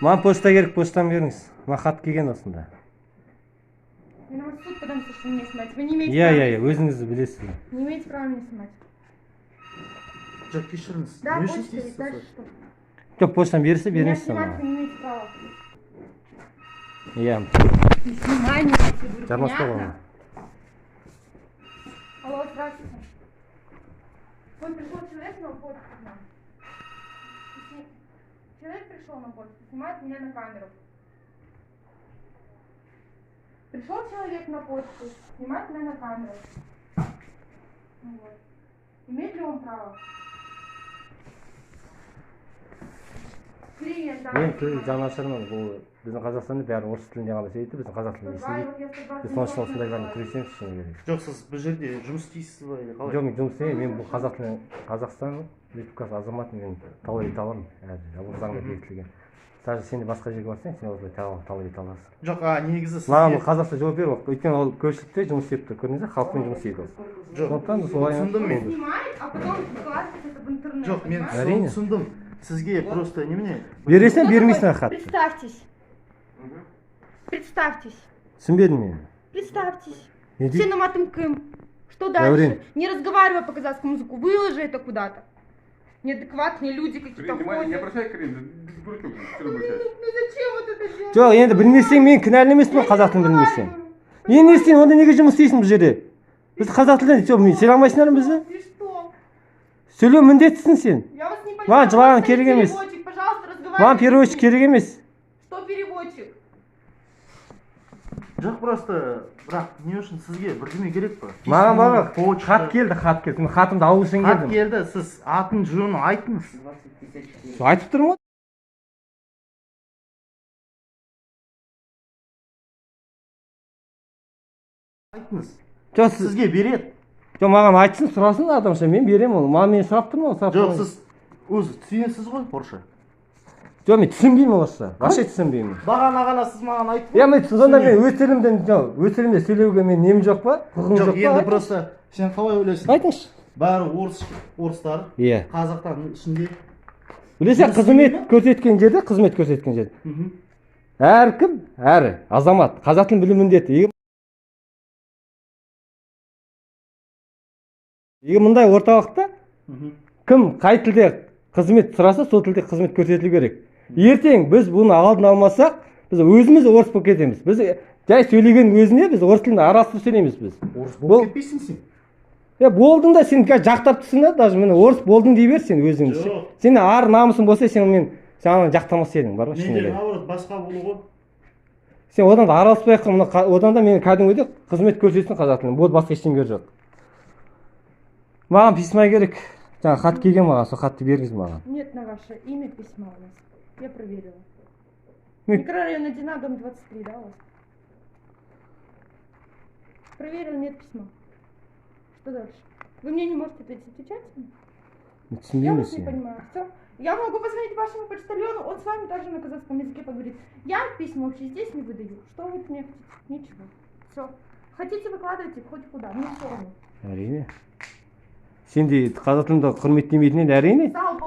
Маған почта керек, почтаны беріңіз. Маған хат келген осында. Я на вас в суд подам, если что, меня снимать. Вы не имеете Иә, права. иә, иә, өзіңіз білесіз. Не имеете права меня снимать. Жоқ, кешіріңіз. Да, Не үшін почта, істейсіз и дальше осылай? что? Жоқ, почтаны берсе, Меня беріңізші снимать маған. вы не имеете права. Иә. Не снимай меня, я тебе говорю, Жармасқа понятно? ғой. Алло, здравствуйте. Вот пришел человек на почту к нам. Человек пришел на почту, снимает меня на камеру. Пришел человек на почту, снимает меня на камеру. Вот. Имеет ли он право? Клиент, да. Мен тіл жанашырмын. Бұл біздің Қазақстанда бәрі орыс тілінде ғана сөйлейді, біздің қазақ тілінде сөйлейді. Біз сол үшін осындайлармен күресеміз, шыны керек. Жоқ, сіз бұл жерде жұмыс істейсіз ба или қалай? Жоқ, мен жұмыс істемеймін. Мен бұл қазақ тілін, Қазақстан Республикасы азаматымын, мен талап ете аламын. Әр бұл заңда бекітілген. Даже сен де басқа жерге барсаң, сен осылай талап ете аласың. Жоқ, а негізі сізге Маған бұл қазақша жауап бер, өйткені ол көпшілікте жұмыс істеп тұр, көрдіңіз бе, халықпен жұмыс істейді ол. Жоқ, Сондықтан да солай түсіндім мен. Снимает, а потом выкладывает это в интернет. Жоқ, мен понимаешь? Әрине. түсіндім. Сізге просто немене? Бересің, бермейсің хатты. Представьтесь. Представьтесь. Түсінбедім мен. Представьтесь. Не дейді? Сенің атың кім? Что Дәурен. дальше? Не разговаривай по казахскому языку, выложи это куда-то. Неадекватные люди какие-то Внимание, не ходят. обращай, Карин, ты дурачок, что ты обращаешься? Ну зачем вот это делать? Жоқ, енді білмесең, мен кінәлі емеспін ғой, қазақ тілін білмесең. Мен не істеймін, онда неге жұмыс істейсің бұл жерде? Біз қазақ тілінде, жоқ, мен сен алмайсыңдар ма бізді? И что? Сөйлеу міндеттісің сен. Я вас не понимаю. Маған жылаған Просто керек емес. Переводчик, пожалуйста, разговаривайте. Маған переводчик керек емес. Что переводчик? Жоқ, просто бірақ не үшін сізге бірдеме керек па? Маған баба Почта. хат келді, хат келді. Мен хатымды алу үшін Хат келдім. келді, сіз атын жөнін айтыңыз. Айтып тұрмын ғой. Айтыңыз. Жоқ, сіз Сізге береді. жоқ, маған айтсын, сұрасын адамша, мен беремін оны. Маған мені сұрап тұрмын ғой, сұрап Жоқ, тұрмын. сіз өзі түсінесіз ғой орысша. Жоқ, мен түсінбеймін орысша. Вообще түсінбеймін. Бағана ғана сіз маған айттыңыз. Иә, мен сонда мен өз тілімде, жоқ, өз тілімде сөйлеуге мен нем жоқ па? Құқығым Жоқ, жоқ па? енді просто сен қалай ойлайсың? Айтыңызшы. Бәрі орыс, орыстар. Иә. Қазақтардың ішінде. Білесің, қызмет көрсеткен жерде, қызмет көрсеткен жерде. Әркім, әр азамат қазақ тілін білу міндетті. Егер мындай орталықта кім қай тілде қызмет сұраса, сол тілде қызмет көрсетілу керек. Ертең біз бұны алдын алмасақ, біз өзіміз орыс болып кетеміз. Біз жай сөйлеген өзіне біз орыс тілін араластырып сөйлейміз біз. Орыс Бұл- болып кетпейсің сен. Е, болдың да сен қазір жақтап тұрсың да, даже міне орыс болдың дей бер сен өзің. Жоқ. Сен ар намысың болса, сен мен сен ананы жақтамас едің, бар ғой, шыны Менде керек. наоборот басқа болу ғой. Сен одан да араласпай ақ қой, мына одан да мен кәдімгідей қызмет көрсетсін қазақ тілінде. Болды, басқа ештеңе жоқ. Маған письма керек. Жаңа хат келген маған, сол хатты беріңіз маған. Нет на ваше имя письма у нас. Я проверила. Ми- Микрорайон 1, дом 23, да, у вас? Проверила, нет письма. Что дальше? Вы мне не можете ответить, отвечайте мне? Мен Я түсінбеймін вас не сені. понимаю. Все. Я могу позвонить вашему почтальону, он с вами также на казахском языке поговорит. Я письма вообще здесь не выдаю. Что вы от меня хотите? Ничего. Все. Хотите, выкладывайте хоть куда. Мне все равно. Әрине. Сен де қазақ тілінде құрметтемейтін еді, әрине. Сау бол.